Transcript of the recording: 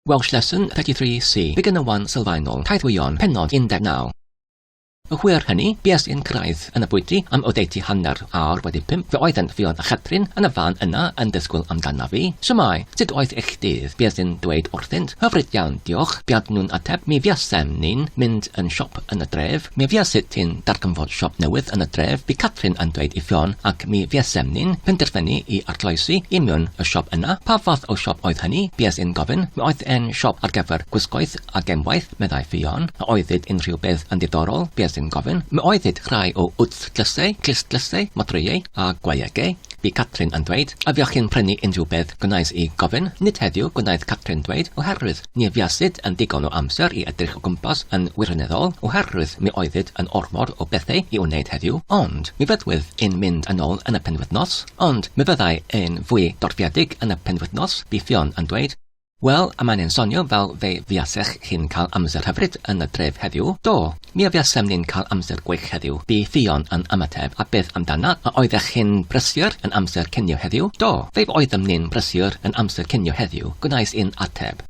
Welsh Lesson 33C, Beginner 1 Sylfaenol, Taith Wyon, Pennod 19. Y hwyr hynny, bues i'n cyrraedd yn y bwyty am oddeutu hanner awr wedi pump, fe oeddent Ffion a Chatrin yn y fan yna yn disgwyl amdanaf i. Shwmae, sut oedd eich dydd? Bues i'n dweud wrthynt. Hyfryd iawn, diolch, buan nhw'n ateb, mi fuasem ni'n mynd yn siop yn y dref. Mi fuasit ti'n darganfod siop newydd yn y dref, bu Catrin yn dweud i Ffion, ac mi fuasem ni'n penderfynu i arloesi i mewn y siop yna. Pa fath o siop oedd hynny? Bues i'n gofyn. Mi oedd e'n siop ar gyfer gwisgoedd a gemwaith, meddai Ffion. A oeddid unrhyw beth yn ddiddorol? Bues i'n gofyn. Mi oeddid rhai o wrthdlysau, clustdlysau, modrwyau a gwaeagau. Bu Catrin yn dweud. A fuoch chi'n prynu unrhyw beth? Gwnaeth i gofyn. Nid heddiw, gwnaeth Catrin dweud, oherwydd ni fuasid yn digon o amser i edrych o gwmpas yn wirioneddol, oherwydd mi oeddid yn ormod o bethau i'w wneud heddiw. Ond, mi fyddwyf i'n mynd yn ôl yn y penwythnos. Ond, mi fyddai e'n fwy dorfiedig yn y penwythnos, bu Ffion yn dweud. Wel, a mae'n e'n sonio fel fe fuasech chi'n cael amser hyfryd yn y dref heddiw. Do, mi a fuasem ni'n cael amser gwych heddiw, bu Ffion yn ymateb. A beth amdanat? A oeddech chi'n brysur yn amser cinio heddiw? Do, fe oeddem ni'n brysur yn amser cinio heddiw, gwnaeth un ateb.